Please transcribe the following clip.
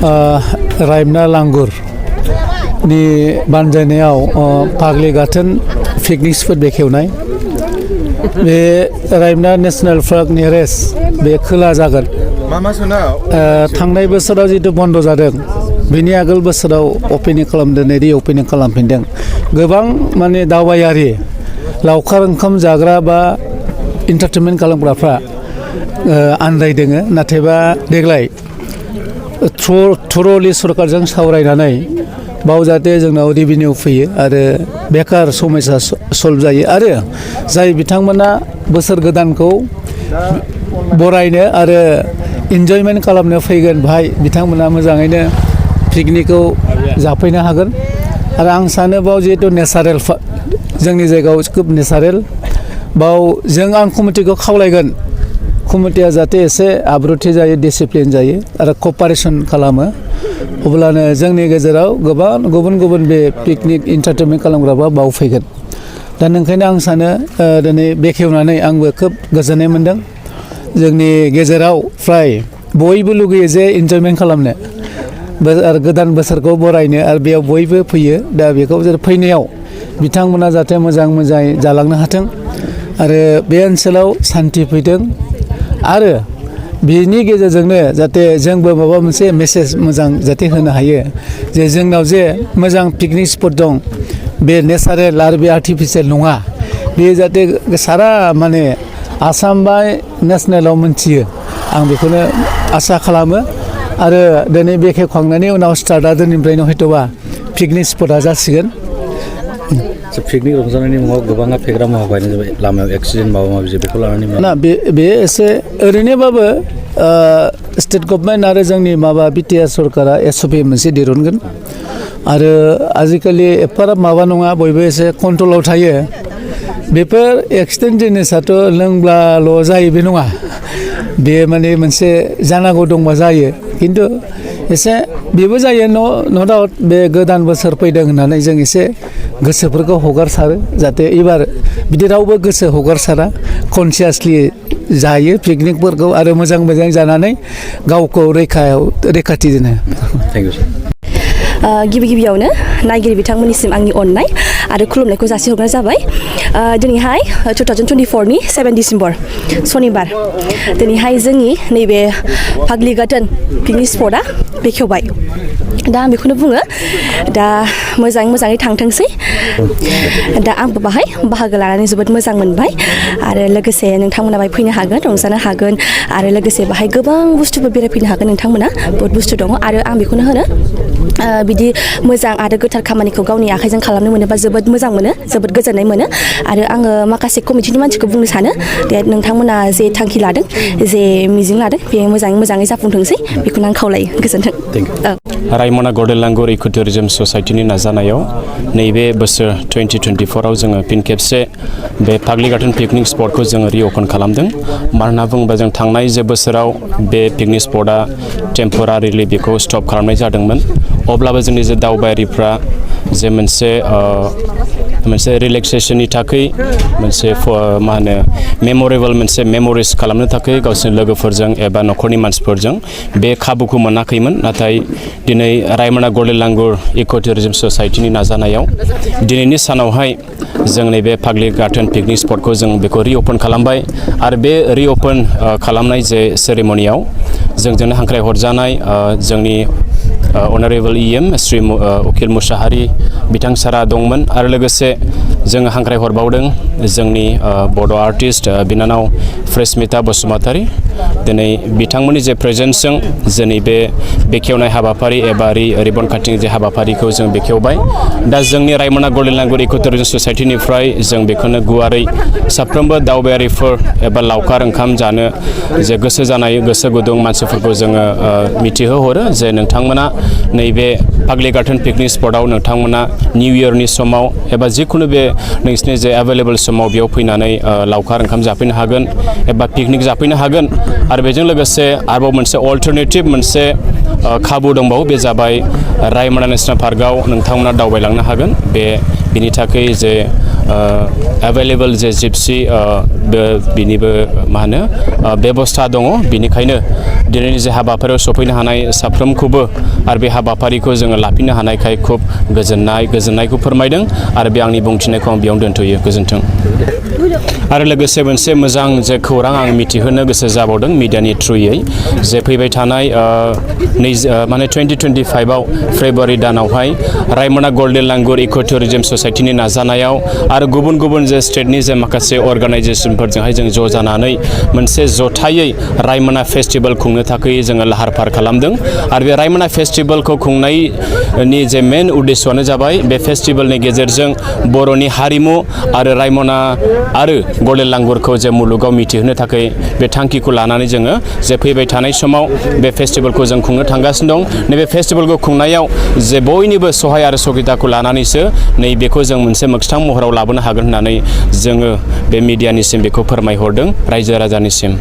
रायमना लांगुर नि बानजायनायाव फाग्लि गाथोन पिकनिक स्पट बेखेवनाय बे रायमना नेशनेल पार्क नियरेस्ट बे खोला जागोन थांनाय बोसोराव जितु बन्द जादों बिनि आगोल बोसोराव अपेनिं खालामदों रि अपेनिं खालामफिनदों गोबां माने दावबायारि लावखार ओंखाम जाग्रा बा एन्टारटेनमेन्ट खालामग्राफ्रा आन्दायदों नाथायबा देग्लाय थरलि सरकारजों सावरायनानै बाव जाहाथे जोंनाव रेभिनिउ फैयो आरो बेकार समस्या सल्भ जायो आरो जाय बिथांमोना बोसोर गोदानखौ बरायनो आरो इन्जयमेन्ट खालामनो फैगोन भाई बिथांमोना मोजाङैनो पिकनिकखौ जाफैनो हागोन आरो आं सानो बाव जिहेतु नेचारेल जोंनि जायगायाव खोब नेचारेल बाव आं कमिटिखौ खावलायगोन कमिटिया जाहाथे एसे आब्रुथि जायो डिसिप्लिन जायो आरो कपारेसन खालामो अब्लानो जोंनि गेजेराव गोबां गुबुन गुबुन बे पिकनिक एन्टारटेनमेन्ट खालामग्राबा बाव फैगोन दा नोंखायनो आं सानो दिनै बेखेवनानै आंबो खोब गोजोननाय मोनदों जोंनि गेजेराव फ्राय बयबो लुगैयो जे एन्जयमेन्ट खालामनो आरो गोदान बोसोरखौ बरायनो आरो बेयाव बयबो फैयो दा बेखौ फैनायाव बिथांमोना जाहाथे मोजाङै जालांनो हाथों आरो बे ओनसोलाव सान्थि फैथों आरो बिनि गेजेरजोंनो जाहाथे जोंबो माबा मोनसे मेसेज मोजां जाहाथे होनो हायो जे जोंनाव जे मोजां पिकनिक स्पट दं बे नेचारेल आरो बे आर्टिफिसियेल नङा बे जाहाथे सारा माने आसाम बा नेसनेलाव मोनथियो आं बेखौनो आसा खालामो आरो दिनै बेखेवखांनायनि उनाव स्टार्टआ दिनैनिफ्रायनो हयथ'बा पिकनिक स्पटआ जासिगोन पिकनिक रंजानायनि मुङाव गोबाङा फेग्रा मुवा बायनाय जाबाय लामायाव एक्सिडेन्ट माबा माबि बेखौ लानानै ना बे एसे ओरैनोबाबो स्टेट गभर्नमेन्ट आरो जोंनि माबा बिटिआर सरकारा एसअपि मोनसे दिरुनगोन आरो आजिखालि एफाराब माबा नङा बयबो एसे कन्ट्रलाव थायो बेफोर एक्सिडेन्ट जिनिसाथ' लोंब्लाल' जायो बे नङा बे माने मोनसे जानांगौ दंबा जायो खिन्थु एसे बेबो जायो न' डाउट बे गोदान बोसोर फैदों होननानै जों एसे गोसोफोरखौ हगारसारो जाहाथे एबार बिदि रावबो गोसो हगारसारा कनसियासलि जायो पिकनिकफोरखौ आरो मोजां जानानै गावखौ रैखाथि दोनो थेंक इउ गिबियावनो नायगिरि बिथांमोननिसिम आंनि अननाय आरो खुलुमनायखौ जासिहरनाय जाबाय दिनैहाय 2024 नि 7 डिसेम्बर सनिबार दिनैहाय जोंनि नैबे फाग्लि गाथोन पिकनिक स्पटआ बेखेवबाय दा आं बेखौनो बुङो दा मोजाङै थांथोंसै दा आंबो बाहाय बाहागो लानानै जोबोद मोजां मोनबाय आरो लोगोसे नोंथांमोना बाहाय फैनो हागोन रंजानो हागोन आरो लोगोसे बाहाय गोबां बुस्थुफोर बेरायफैनो हागोन नोंथांमोना बहुत बुस्थु दङ आरो आं बेखौनो होनो बिदि मोजां आरो गोथार खामानिखौ गावनि आखाइजों खालामनो मोनोबा जोबोद मोजां मोनो जोबोद गोजोननाय मोनो आरो आङो माखासे कमिटिनि मानसिखौ बुंनो सानो दे नोंथांमोना जे थांखि लादों जे मिजिं लादों बे मोजाङै जाफुंथोंसै बेखौनो आं खावलायो गोजोन्थों रायमना बोडोलांगुर इको टुरिजम ससाइटिनि नाजानायाव नैबे बोसोर 2024 आव जोङो फिन खेबसे बे फाग्लि गाथोन पिकनिक स्पटखौ जोङो रिअपेन खालामदों मानोना बुङोबा जों थांनाय जे बोसोराव बे पिकनिक स्पटआ टेम्परारिलि बेखौ स्टप खालामनाय जादोंमोन अब्लाबो जोंनि जे दावबायारिफ्रा जे मोनसे रिलेक्सेसननि थाखाय मोनसे मा होनो मेमरेबल मोनसे मेमरिज खालामनो थाखाय गावसोरनि लोगोफोरजों एबा न'खरनि मानसिफोरजों बे खाबुखौ मोनाखैमोन नाथाय दिनै रायमना बोडोलांगुर इको टुरिजम ससाइटिनि नाजानायाव दिनैनि सानावहाय जों नैबे फाग्लि गाथोन पिकनिक स्पटखौ जों बेखौ रिअपेन खालामबाय आरो बे रिअपेन खालामनाय जे सेरेमनियाव जोंजोंनो हांख्राय हरजानाय जोंनि अनारेबल इएम श्री उकिल मुसाहारि बिथां सारा दंमोन आरो लोगोसे जोङो हांख्राय हरबावदों जोंनि बड' आर्टिस्ट बिनानाव प्रेसमिता बसुमतारी दिनै बिथांमोननि जे प्रेजेन्सजों जोंनि बे बेखेवनाय हाबाफारि एबा रिबन काटिं जे हाबाफारिखौ जों बेखेवबाय दा जोंनि रायमना बोडोलांगुर इको टुरिजम ससाइटिनिफ्राय जों बेखौनो गुवारै साफ्रोमबो दावबायारिफोर एबा लावखार ओंखाम जानो जे गोसो जानाय गोसो गुदुं मानसिफोरखौ जोङो मिथिहोहरो जे नोंथांमोना नैबे फाग्लि गाथोन पिकनिक स्पटआव नोंथांमोना निउ इयरनि समाव एबा जिखुनु बे नोंसिनि जे एभेलेबल समाव बेयाव फैनानै लावखार ओंखाम जाफैनो हागोन एबा पिकनिक जाफैनो हागोन आरो बेजों लोगोसे आरोबाव मोनसे अल्टारनेटिभ मोनसे खाबु दंबावो बे जाबाय रायमना नेसनेल पार्कआव नोंथांमोना दावबायलांनो हागोन बिनि थाखाय जे एभेलेबल जे जिपसि बिनिबो मा होनो बेबस्था दङ बिनिखायनो दिनैनि जे हाबाफारियाव सफैनो हानाय साफ्रोमखौबो आरो बे हाबाफारिखौ जोङो लाफिननो हानायखाय खुब गोजोननायखौ फोरमायदों आरो बे आंनि बुंथिनायखौ आं बेयावनो दोनथ'यो गोजोन्थों आरो लोगोसे मोनसे मोजां जे खौरां आं मिथिहोनो गोसो जाबावदों मिडियानि थ्रुयै जे फैबाय थानाय 2025आव फेब्रुवारि दानावहाय रायमना गल्डेन लांगुर इक' टुरिजम ससाइटिनि नाजानायाव आरो गुबुन गुबुन जे स्टेटनि जे माखासे अर्गानाइजेसनफोरजोंहाय जों ज' जानानै मोनसे जथायै रायमना फेस्टिभेल खुंनो थाखाय जोङो लाहार फाहार खालामदों आरो बे रायमना फेस्टिभेलखौ खुंनायनि जे मेन उद्देশ্যआनो जाबाय बे फेस्टिभेलनि गेजेरजों बर'नि हारिमु आरो रायमना आरो गल्डेन लांगुरखौ जे मुलुगाव मिथिहोनो थाखाय बे थांखिखौ लानानै जोङो जे फैबाय थानाय समाव बे फेस्टिभेलखौ जों खुंनो थांगासिनो दं नैबे फेस्टिभेलखौ खुंनायाव जे बयनिबो सहाय आरो सहायताखौ लानानैसो नैबेखौ जों मोनसे मोगथां महराव लाबोनो हागोन होननानै जोङो बे मिडियानिसिम बेखौ फोरमायहरदों रायजो राजानिसिम